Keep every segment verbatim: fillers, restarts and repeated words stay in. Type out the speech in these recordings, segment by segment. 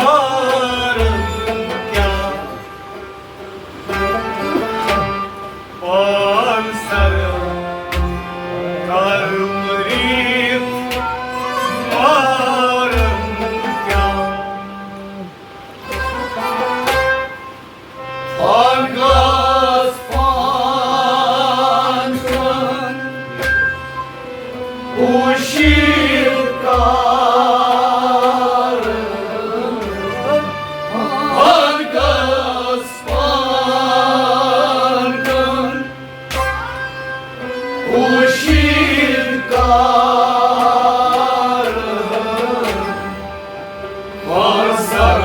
مارن کیٛاہ؟ پان سر کرم ریت مارن کیٛاہ؟ پان گژھ پان کن پوشیدہ کار۔ پان گژھ پان کن پوشیدہ کار۔ پان سر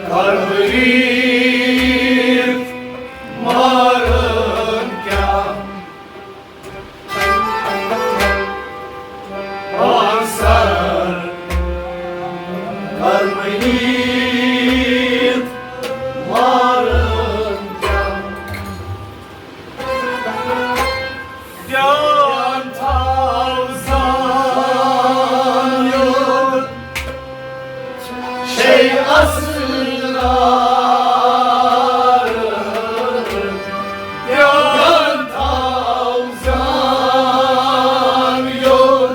کرم ریت مارن کیٛاہ؟ پان سر کرم ریت مارن کیٛاہ؟ دیان تھاو زان یوٚد چھے اسرار۔ دیان تھاو زان یوٚد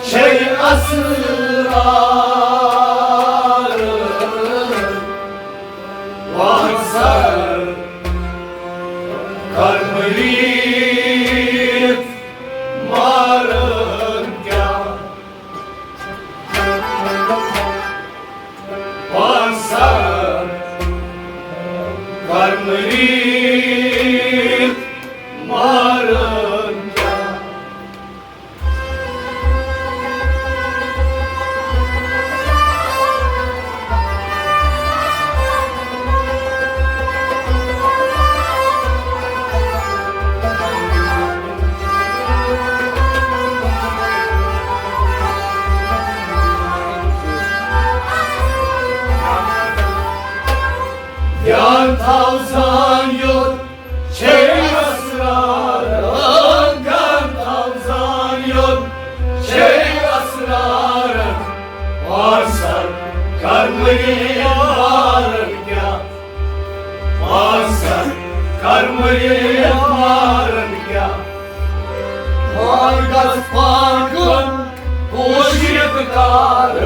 چھے اسرار۔ وان سر کرم ریت مارن کیٛاہ؟ وان سر کرم ریت مارن کیٛاہ؟ دیان تھاو زان یوٚد چھے اسرار، دیان تھاو زان یوٚد چھے اسرار۔ پان سر کرم ریت مارن کیٛاہ؟ پان سر کرم ریت مارن کیٛاہ؟ پان گژھ پان کن پوشیدہ کار۔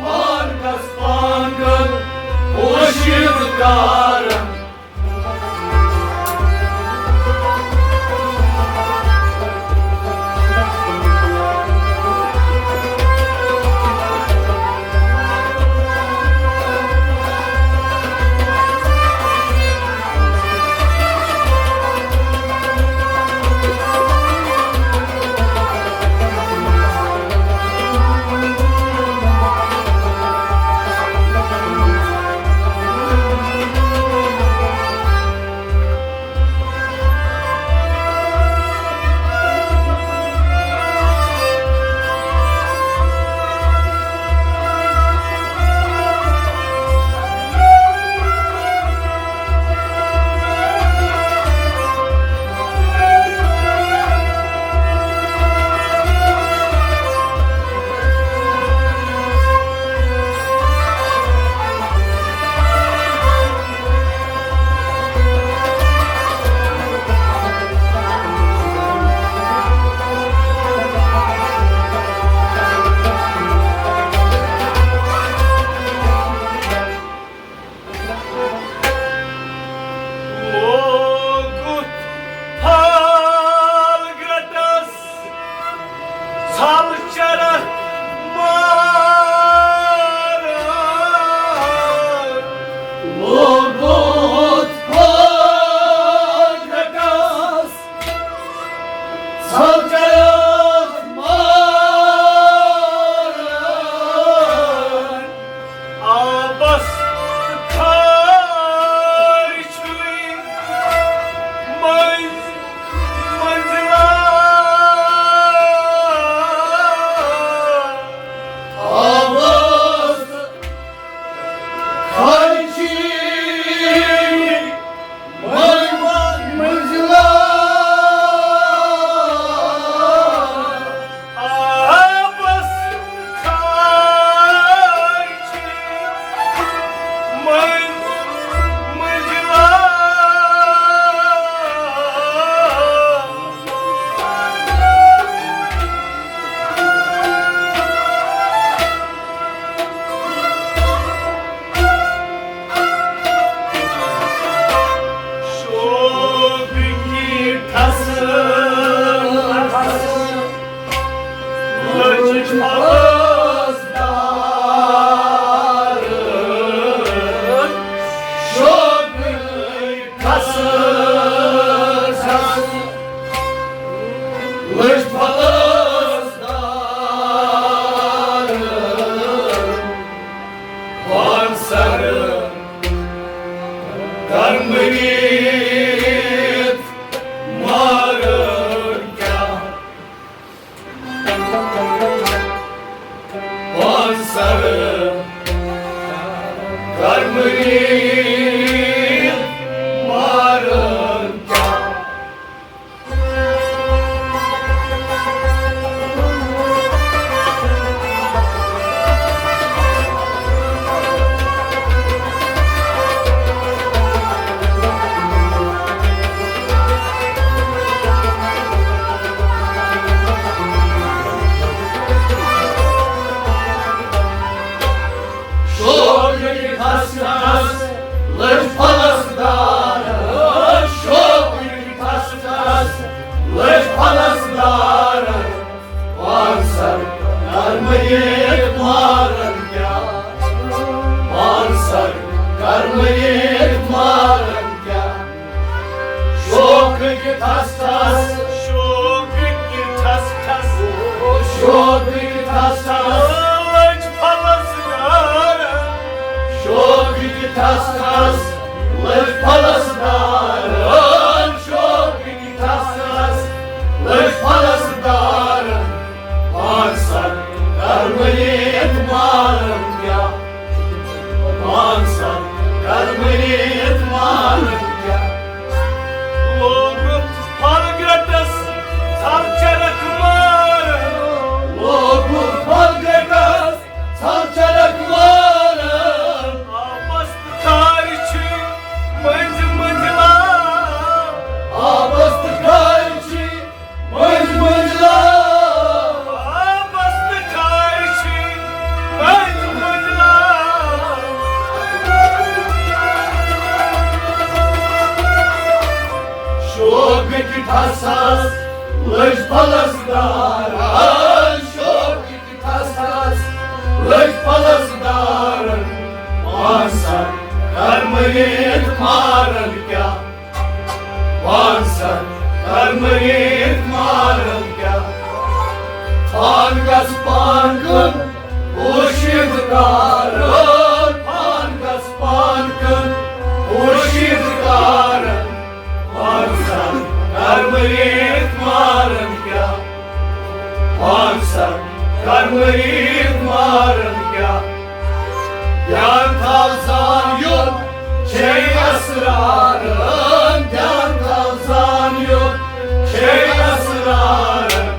پان گژھ پان کن پوشیدہ کار۔ لٔج پھلس دارن، شوقٕکۍ ٹھس ٹھس، لٔج پھلس دارن۔ پانسر کر مٔرِتھ مارن کیٛاہ؟ پانسر کر مٔرِتھ مارن کیٛاہ؟ شوقٕکۍ ٹھس ٹھس، شوقٕکۍ ٹھس ٹھس، شوقٕکۍ ٹھس ٹھس، لٔج پھلس دارن۔ شوقٕکۍ ٹھس ٹھس، لٔج پھلس دارن۔ شوقٕکۍ ٹھس ٹھس، لٔج پھلس دارن۔ پانسر کر مٔرِتھ مارن کیٛاہ؟ پانسر کر مٔرِتھ مارن کیٛاہ؟ لوگُتھ پھل گرٛٹس ژھل چرکھ مارن۔ لوگُتھ پھل گرٛٹس ژھل چرکھ مارن۔ آبس تہٕ کھارِ چھِ مٔنٛزۍ مٔنٛزۍ لار۔ آبس تہٕ کھارِ چھِ مٔنٛزۍ مٔنٛزۍ لار۔ آبس تہٕ کھارِ چھِ مٔنٛزۍ مٔنٛزۍ لار۔ شوقٕکۍ ٹھس ٹھس، لٔج پھلس دارن۔ شوقٕکۍ ٹھس ٹھس، لٔج پھلس دارن۔ پانسر کر مٔرِتھ مارن کیٛاہ؟ پانسر کر مٔرِتھ مارن کیٛاہ؟ پان گژھ پان کٕن پوشیدٕ کارن۔ پان گژھ پان کٕن پوشیدٕ کارن۔ پانسر کر مٔرِتھ مارن کیٛاہ؟ پانسر کر مٔرِتھ مارن کیٛاہ؟ دھیان تھاو زان یُن چھے اسرارن۔ دھیان تھاو زان یُن چھے اسرارن۔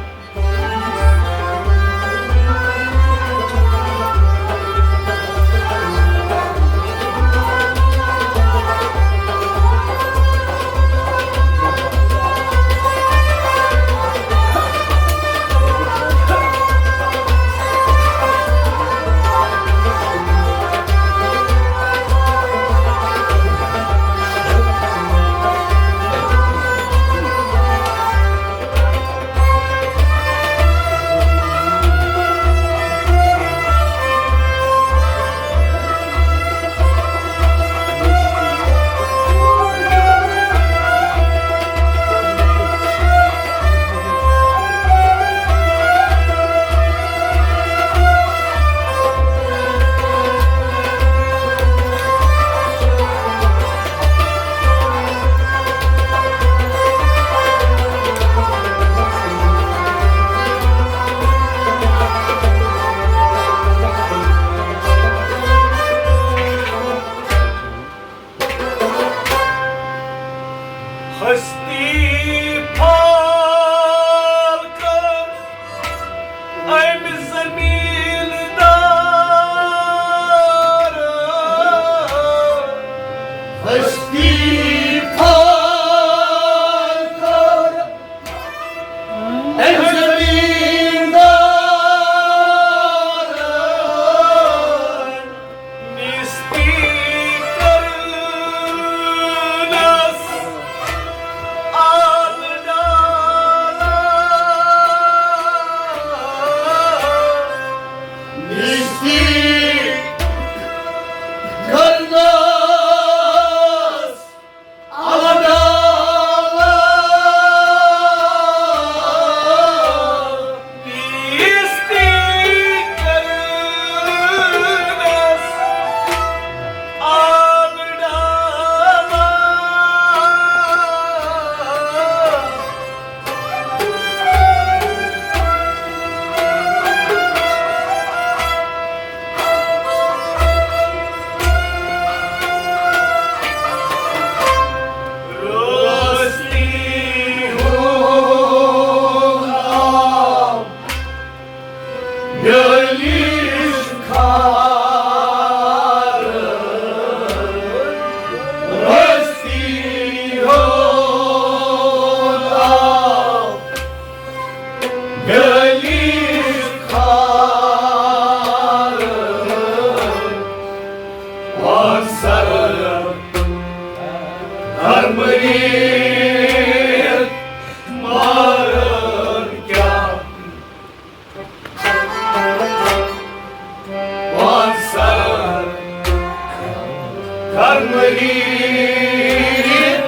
مٔرِتھ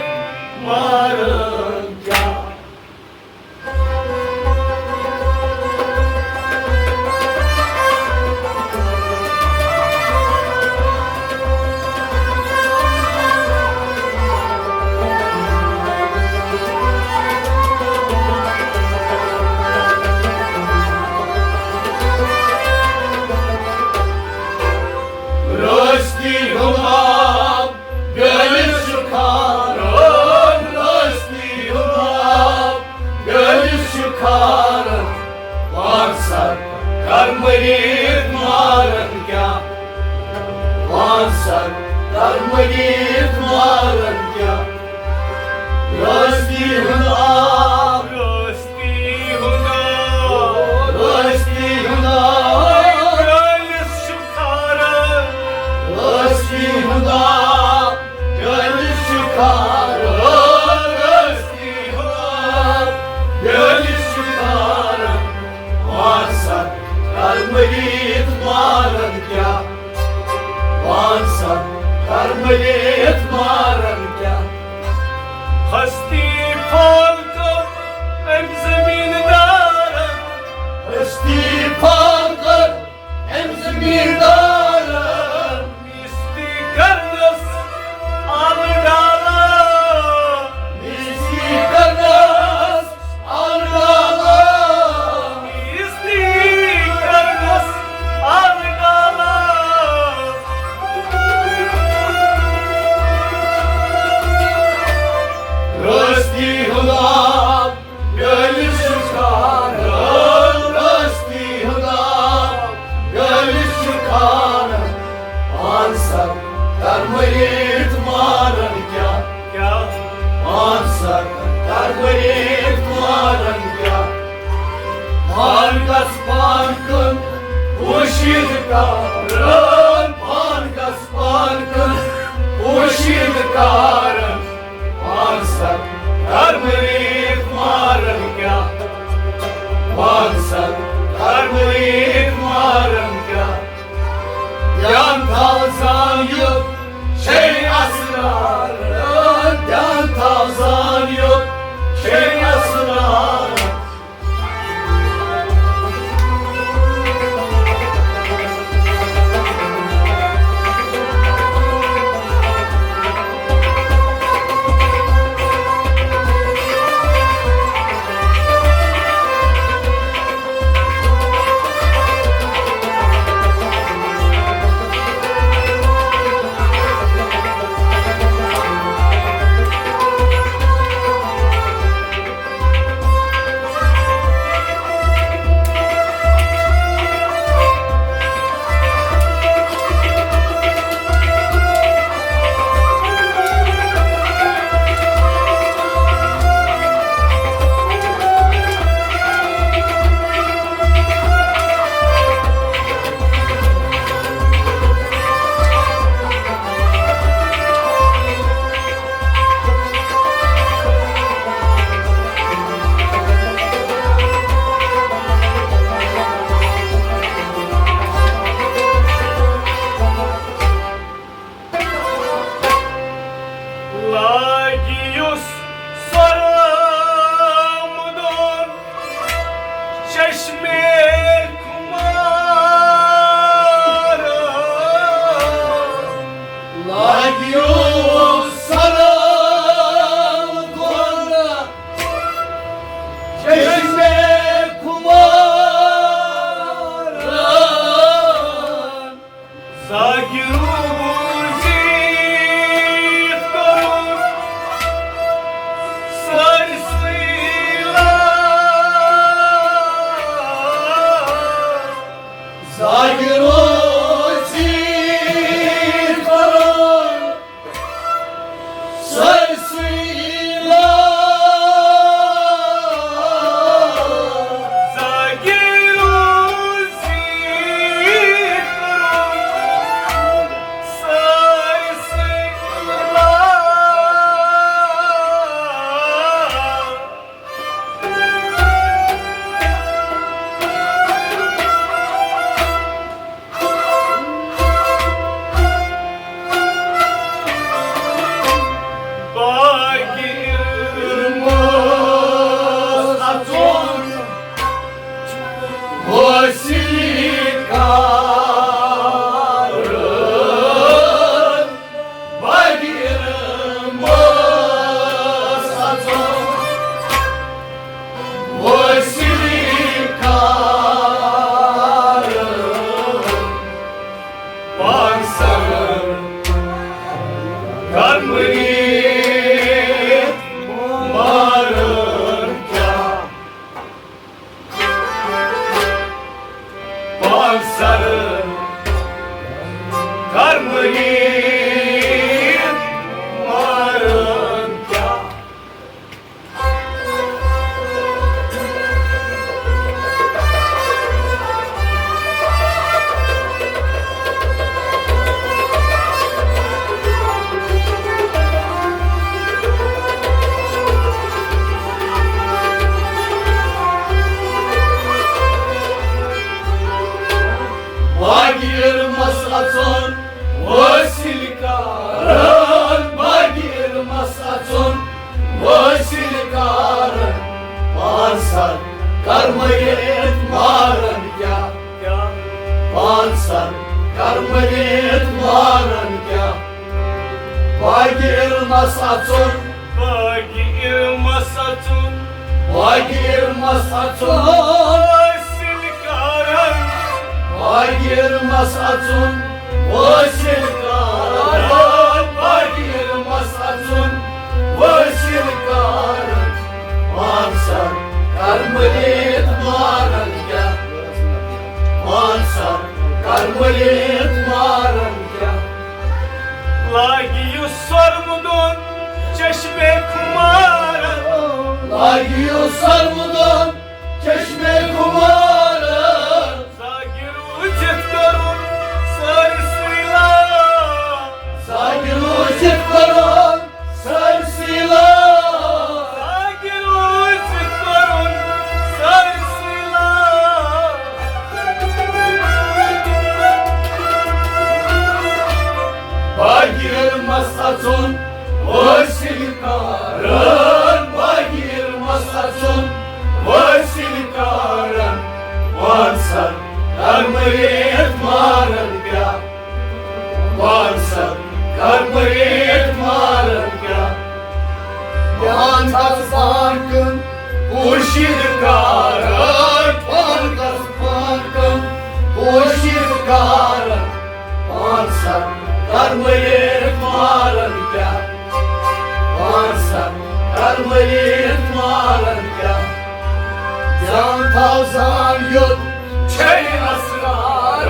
مارن کیٛاہ؟ رٲستی ہُنٛد آب گٔلِتھ چھُ کھاران، رٲستی ہُنٛد آب گٔلِتھ چھُ کھاران۔ پانٛژھ ہتھ کر مٔرِتھ مارن کیٛاہ؟ پانٛژھ ہتھ کر مٔرِتھ مارن کیٛاہ؟ رٲستی ہُنٛد آب، رٲستی ہُنٛد آب، رٲستی ہُنٛد آب گٔلِتھ چھُ کھاران۔ رٲستی ہُنٛد آب گٔلِتھ چھُ کھاران، رٲستی ہُنٛد آب گٔلِتھ چھُ کھاران۔ پانٛژھ ہتھ کر مٔرِتھ مارن کیٛاہ؟ پانٛژھ ہتھ کر مٔرِتھ مارن کیٛاہ؟ ہستی پھال کٔر أمۍ زمیٖندارن۔ ہستی پھال کٔر أمۍ زمیٖندارن۔ مِستی کرنس آلہٕ ڈالہٕ۔ مِستی کرنس آلہٕ ڈالہٕ۔ مِستی کرنس آلہٕ ڈالہٕ۔ رٲستی ہُنٛد آب گٔلِتھ چھُ کھاران، رٲستی ہُنٛد آب گٔلِتھ چھُ کھاران۔ پانٛژھ ہتھ کر مٔرِتھ مارن کیٛاہ؟ کیٛاہ؟ پانٛژھ ہتھ کر مٔرِتھ مارن کیٛاہ؟ پانہٕ گژھ پانہٕ کٕن پوشیٖدٕ کارن، پانہٕ گژھ پانہٕ کٕن پوشیٖدٕ کارن۔ پانٛژھ ہتھ کر مٔرِتھ مارن کیٛاہ؟ پانٛژھ ہتھ کر مٔرِتھ مارن کیٛاہ؟ دھیان تھاو زان یُتھ چھے اسرار، دھیان تھاو زان یُتھ چھے اسرار۔ لاگہِ یُس سۄرامُدُن چشمے خُمار۔ لاگہِ یُس سۄرامُدُن چشمے خُمار۔ زاگِروٗ زیٖٹھ کوٚرُن سٲرسٕے لال۔ زاگِروٗ زیٖٹھ کوٚرُن سٲرسٕے لال۔ زاگِروٗ زیٖٹھ کوٚرُن مارن کیا، پانسر کرمری مارن کیا۔ باقی علمس اژُن وٲصِل کرن، باقی علمس اژُن وٲصِل کرن، پانسر کرمریت مارن کیا، پانسر کرمریت مارن کیا۔ باقی علمس اژُن، باقی علمس اژُن، باقی علمس اژُن وٲصِل کرن، باقی علمس اژُن وٲصِل کرن، باقی علمس اژُن وٲصِل کرن، پانسر کرمریت مارن کیا، پانسر کرمریت مارن کیا۔ لاگیو سرمدون چشمے خمارن، لاگیو سرمدون چشمے خمارن۔ زاگہِ روٗزِتھ کوٚرُن سٲرسٕے لاش، زاگہِ روٗزِتھ کوٚرُن سٲرسٕے لاش، زاگہِ روٗزِتھ کوٚرُن سٲرسٕے لاش۔ باقی علمس اژُن وٲصِل کرن، باقی علمس اژُن وٲصِل کرن، پانسر کرمریت مارن کیا، پانسر کرمریت مارن کیا۔ جان تھاو زان کم کوشش کرن، پانسر پان کم کوشش کرن، پانسر کرمریت مارن کیا، پانسر کرمریت مارن کیا۔ جان تھاو زان یوت چھے اسرار،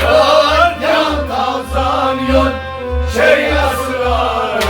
جان تھاو زان یوت چھے اسرار۔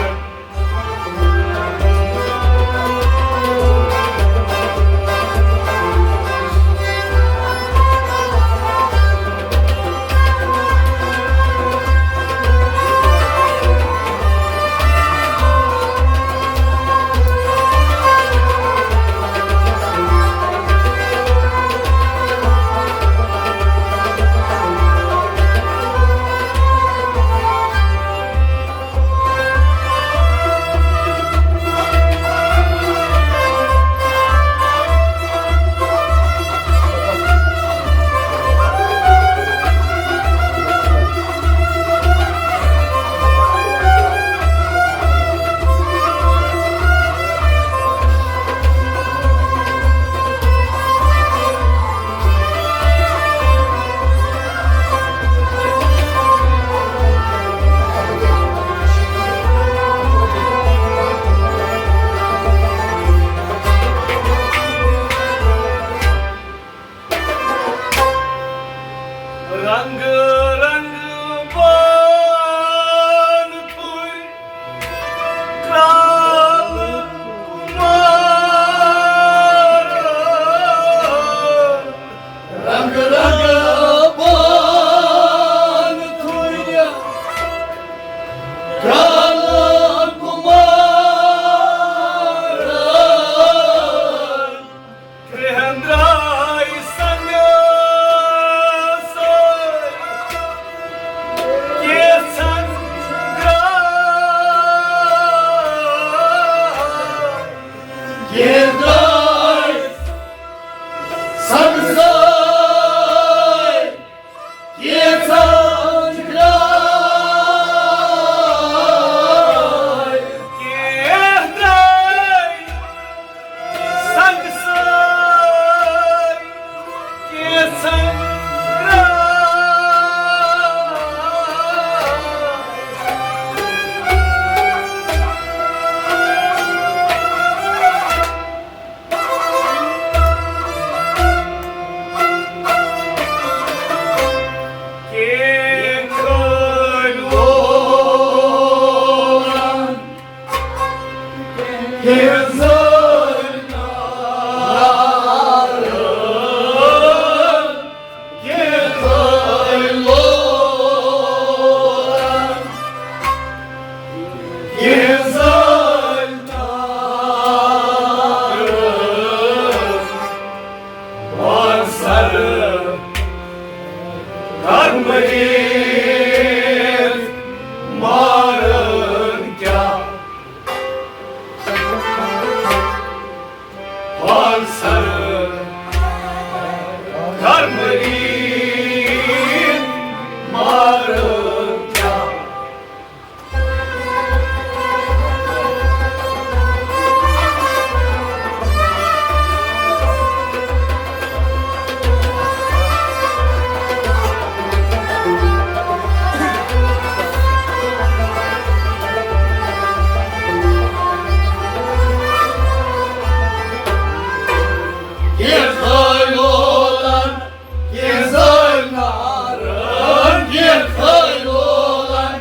کینٛہہ کھٲلۍ لولن،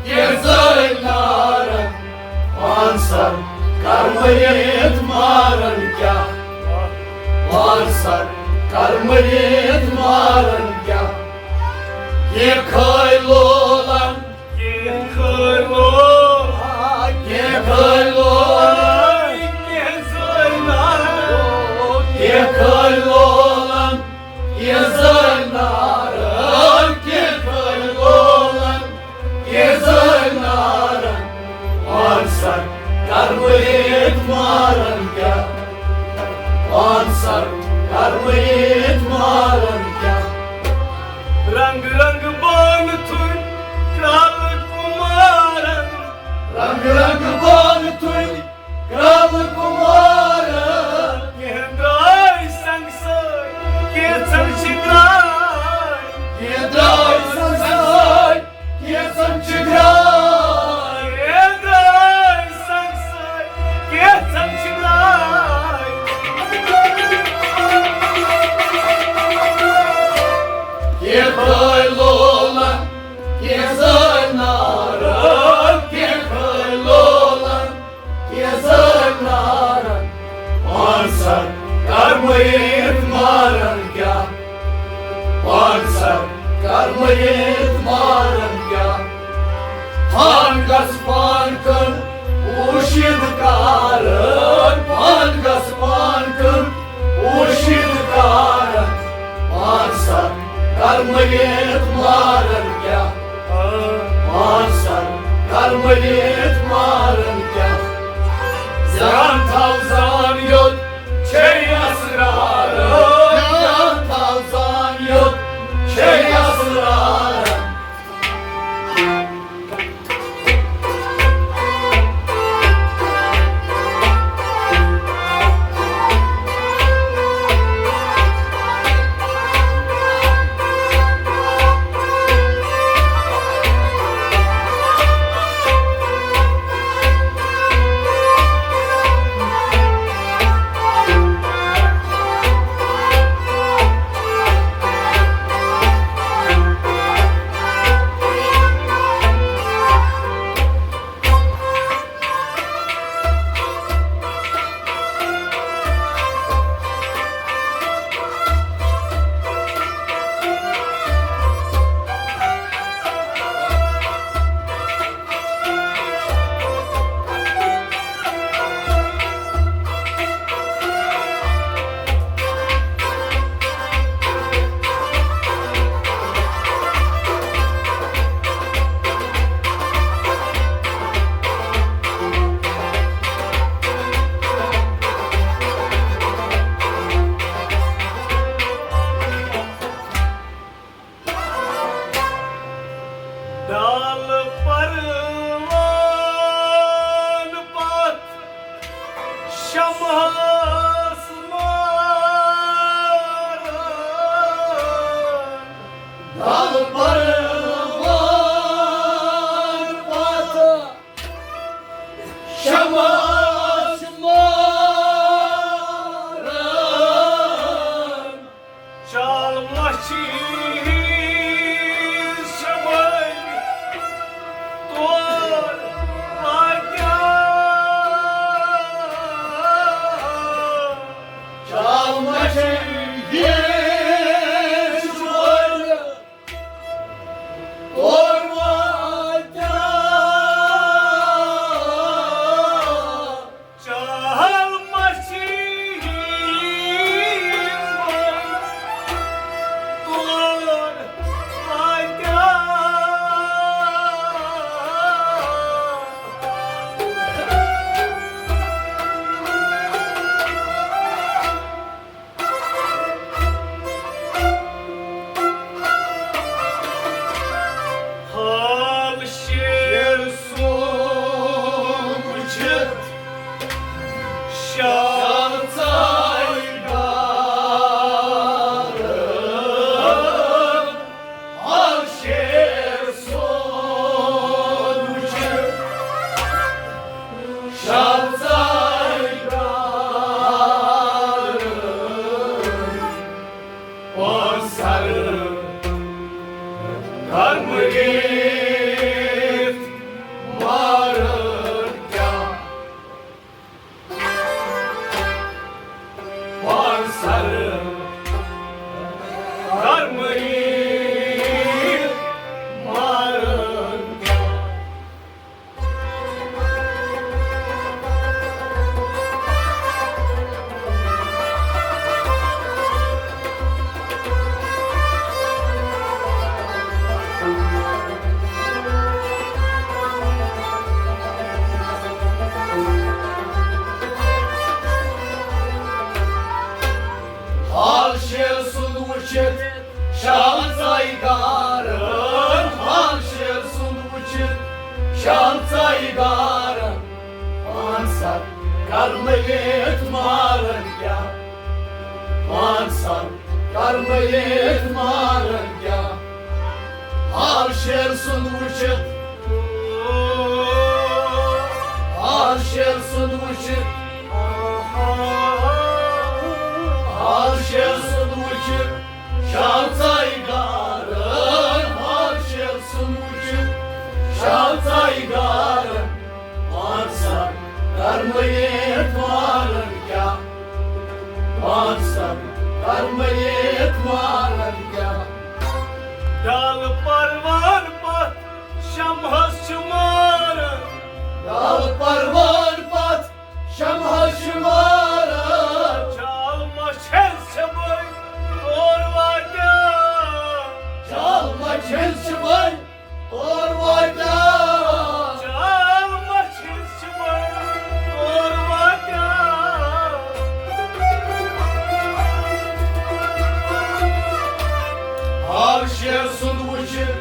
کینٛہہ زٲلۍ نارن، پانسر کرمٲیِتھ مارن کیٛاہ؟ پانسر کرمٲیِتھ مارن کیٛاہ؟ کینٛہہ کھٲلۍ لولن، کینٛہہ کھٲلۍ لولن، کینٛہہ کھٲلۍ لولن، کینٛہہ زٲلۍ نارن، کینٛہہ کھٲلۍ لولن، کینٛہہ زٲلۍ نارن، کینٛہہ کھٲلۍ لولن، کینٛہہ زٲلۍ نارن۔ پانسر کرمٲیِتھ مارن کیٛاہ؟ پانسر کرمٲیِتھ مارن کیٛاہ؟ رنگ رنگ بانہٕ تھُوۍ کرٛالہٕ کُمارن۔ رنگ رنگ بانہٕ تھُوۍ کرٛالہٕ کُمارن۔ کینٛہہ درٛاے سنٛگہٕ سۭتۍ، کینٛژن چھِ درٛاے۔ کینٛہہ درٛاے سنٛگہٕ سۭتۍ، کینٛژن چھِ درٛاے۔ کینٛہہ درٛاے سنٛگہٕ سۭتۍ، کینٛژن چھِ درٛاے۔ کینٛہہ کھٲلۍ لولن، کینٛہہ زٲلۍ نارن، کینٛہہ کھٲلۍ لولن، کینٛہہ زٲلۍ نارن۔ پانسر کرمٲیِتھ مارن کیٛاہ؟ پانسر کرمٲیِتھ مارن کیٛاہ؟ پان گژھ پان کن پوٗشِد کارن، پان گژھ پان کن پوٗشِد کارن۔ پانسر کرمٲیِتھ مارن کیٛاہ؟ پانسر کرمٲیِتھ مارن کیٛاہ؟ زان تھاو زان یوٚت چھے اسرارن، زان تھاو زان یوٚت چھے اسرارن۔ ڈال پروان پتھ شمعس ماران۔ ڈال پروان پتھ شمعس ماران۔ چال مچھی شمعی تور پاکیان۔ چال مچھی شمعی مریض مارن کیا، پانسر کر مریض مارن کیا۔ حال شیر سُنٛد وٕچھِتھ شال ژاے گارن، حال شیر سُنٛد وٕچھِتھ شال ژاے گارن۔ پانسر کر مریض مارن کیا، پانسر کر مریض مارن کیا۔ حال شیر سُنٛد وٕچھِتھ، حال شیر سُنٛد وٕچھِتھ، حال شیر سُنٛد وٕچھِتھ شال ژاے گارن، حال شیر سُنٛد وٕچھِتھ شال ژاے گارن۔ پانسر کر مریض مارن کیا، پانسر کر مریض مارن کیا۔ ڈال پروان پتھ شمہس چھِ ماران۔ ڈال پروان پتھ شمہس چھِ ماران۔ چال ما چھٮ۪س چھِ بٔلۍ تور واتیٛا۔ چال ما چھٮ۪س چھِ بٔلۍ تور واتیٛا۔ چال ما چھٮ۪س چھِ بٔلۍ تور واتیٛا۔ حال شیر سُنٛد وٕچھِتھ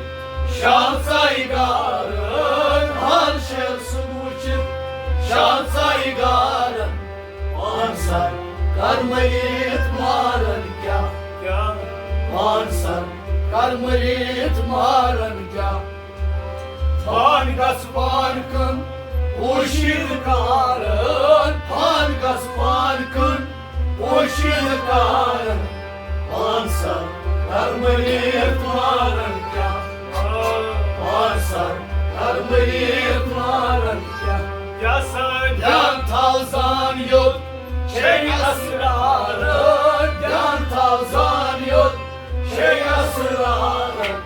شال ژاے گارن، حال شیر سُنٛد وٕچھِتھ شال ژاے گارن۔ پانسر کر مریض مارن کیا، کیا؟ پانسر کر مریض مارن کیا۔ پان گژھ پان کن پوشیدٕ کارن، پان گژھ پان کن پوشیدٕ کارن۔ پانسر کر مریض مارن کیا، پانسر کر مریض مارن کیا۔ یا سا دیان تھاو زان یوٚت چھے اسرارن، دیان تھاو زان یوٚت چھے اسرارن۔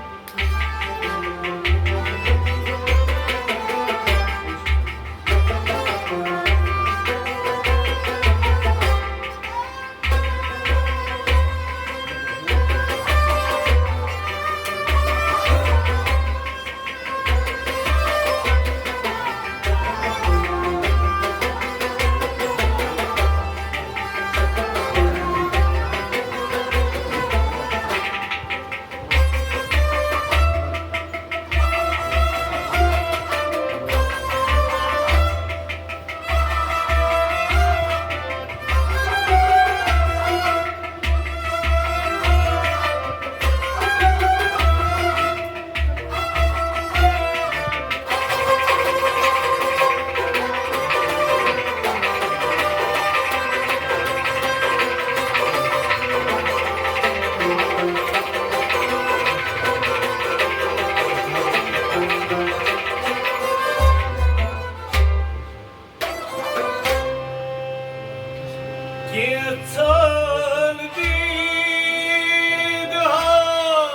کینٛژھن دیٖد حال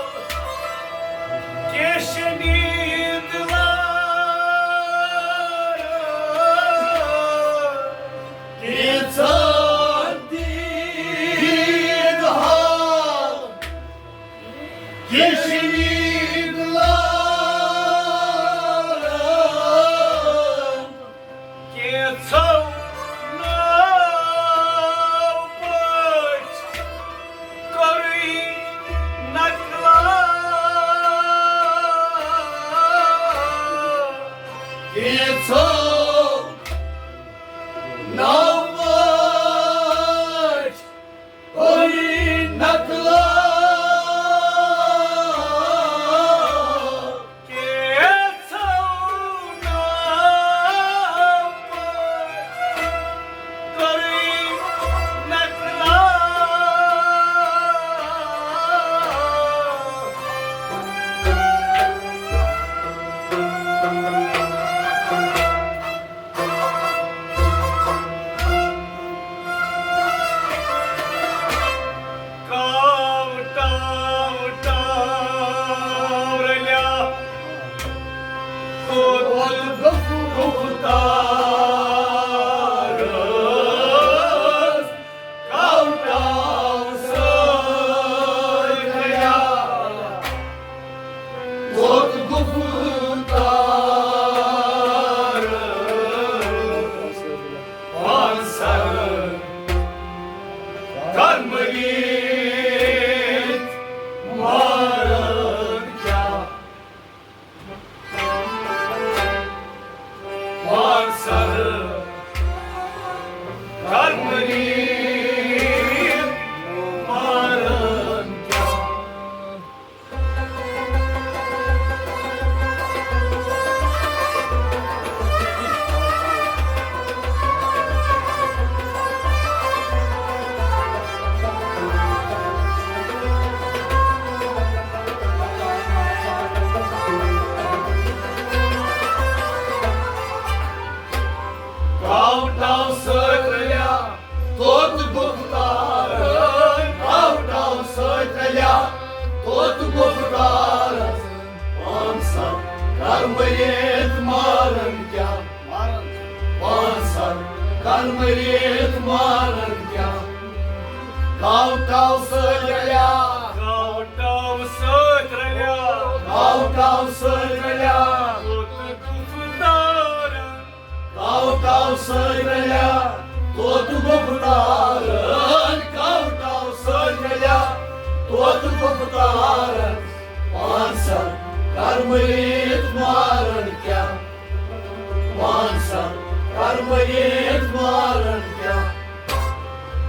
کیشنی دلار، کینٛژھن دیٖد حال کیشنی دلار۔ کینٛژھو ناو پٲٹھۍ کوٚرُے نقلا۔ کینٛژھو ناو پٲٹھۍ کوٚرُے نقلا۔ کینٛژھو ناو پٲٹھۍ کوٚرُے نقلا۔ پانسر کر مریض مارن کیا؟ پانسر کر مریض مارن کیا؟ ٹاو ٹاو سۭتۍ رلیا توت گُفتارن، ٹاو ٹاو سۭتۍ رلیا توت گُفتارن۔ پانسر کر مریض مارن کیا؟ پانسر کر مریض مارن کیا؟ ٹاو ٹاو سۭتۍ رلیا، ٹاو ٹاو سۭتۍ رلیا، ٹاو ٹاو سۭتۍ رلیا توت گُفتارن۔ ٹاو ٹاو سۭتۍ رلیا توت گُفتارن، ٹاو ٹاو سۭتۍ رلیا توت گُفتارن۔ پانسر کر مریض مارن کیا؟ پانسر کر مریض مارن کیا؟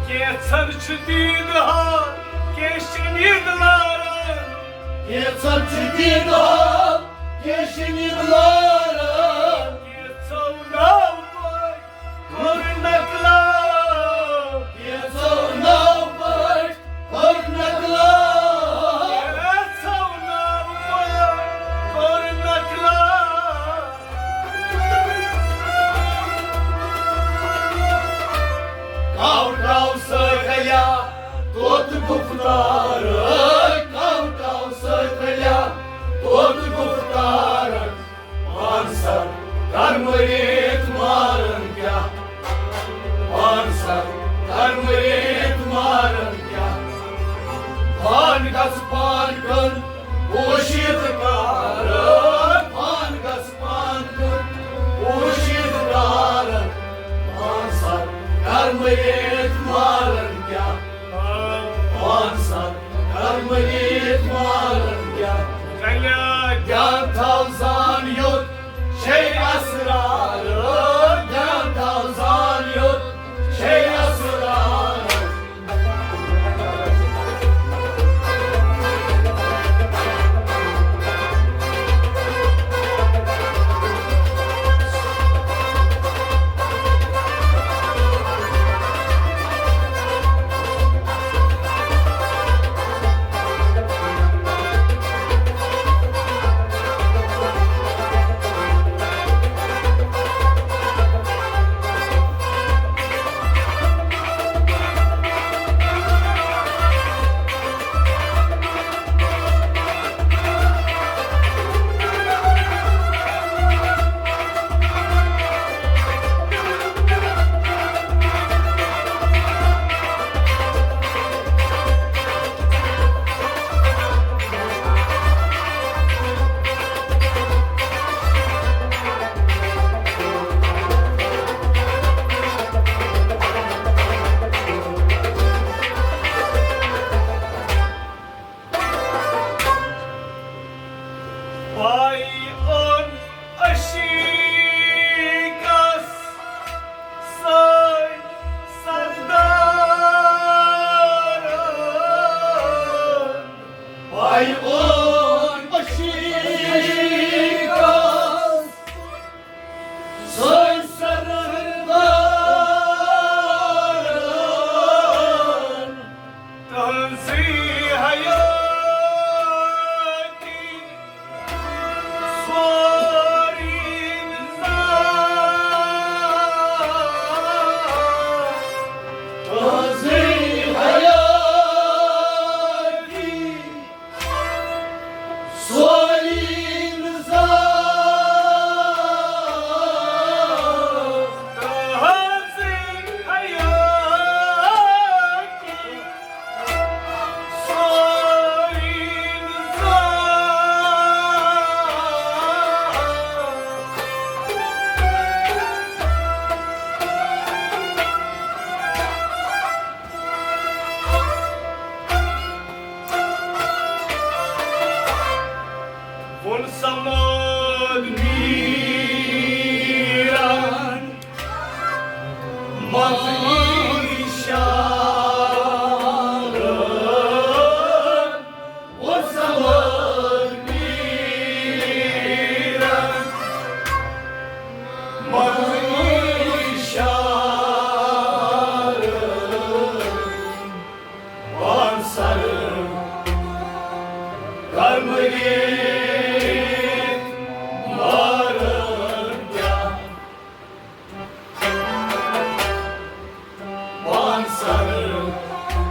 کینٛژن چھُ دیٖدٕ حال، کینٛہہ چھِ نیٖدٕ لاران۔ کینٛژن چھُ دیٖدٕ حال، کینٛہہ چھِ نیٖدٕ لاران۔ کینٛژو ناو پٲٹھۍ کوٚر نقلا۔ کینٛژو ناو پٲٹھۍ کوٚر نقلا۔ کینٛژو ناو پٲٹھۍ کوٚر نقلا۔ ٹاو ٹاو سۭتۍ رلیا توت گُفتارن، ٹاو ٹاو سۭتۍ رلیا توت گُفتارن۔ پانسر کر مریض مارن کیا؟ پانسر کر مریض مارن کیا؟ پان گژھ پان کن پوشیدٕ کارن، پان گژھ پان کن پوشیدٕ کارن۔ پانسر کر مریض مارن کیا؟ پانسر کر مریض مارن کیا؟ کلیہ جان تھاو زان یوت چھے اسرار، جان تھاو زان یوت چھے اسرار۔ صمد میرن منٛز اشارٕ، ووٚن صمد میرن منٛز اشارٕ۔ پانسر کرمٔیِتھ مارن کیٛاہ؟ پانسر کرمٔیِتھ مارن کیٛاہ؟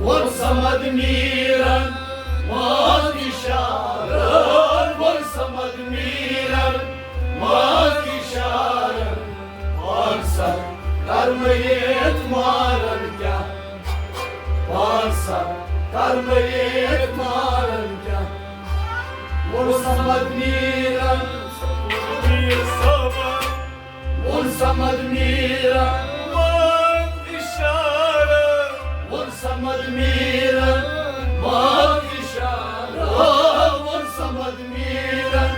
ووٚن صمد میرن منٛز اشارٕ، ووٚن صمد میرن منٛز اشارٕ۔ پانسر کرمٔیِتھ مارن کیٛاہ؟ پانسر کرمٔیِتھ مارن کیٛاہ؟ ووٚن صمد میرن، میٖر صٲبن ووٚن صمد میرن منٛز اشارٕ، ووٚن صمد میرن منٛز اشارٕ، ووٚن صمد میرن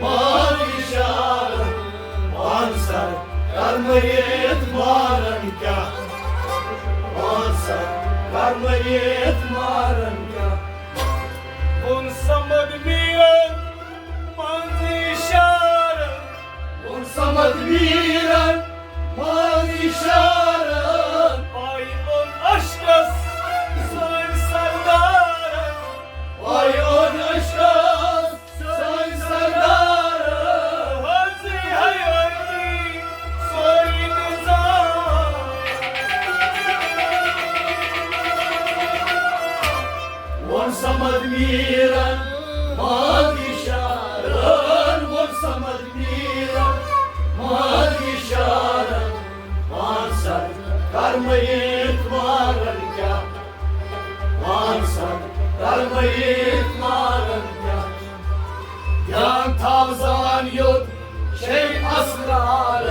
منٛز اشارٕ۔ پانسر کرمٔیِتھ مارن کیٛاہ؟ پانسر کرمٔیِتھ مارن کیٛاہ؟ ووٚن صمد میرن منٛز اشارٕ، ووٚن صمد میرن منٛز اشارٕ۔ پاے اوٚن عشقس سٲنۍ سردارن، پاے اوٚن عشقس سٲنۍ سردارن۔ حٲضی حیٲتی سورُے نظام۔ ووٚن صمد میرن منٛز اشارن، ووٚن صمد میرن منٛز اشارن۔ پانسر کرمٔیِتھ مارن کیٛاہ؟ پانسر کرمٔیِتھ مارن کیٛاہ؟ دھیان تھاو زان یوٚت چھے اسرار،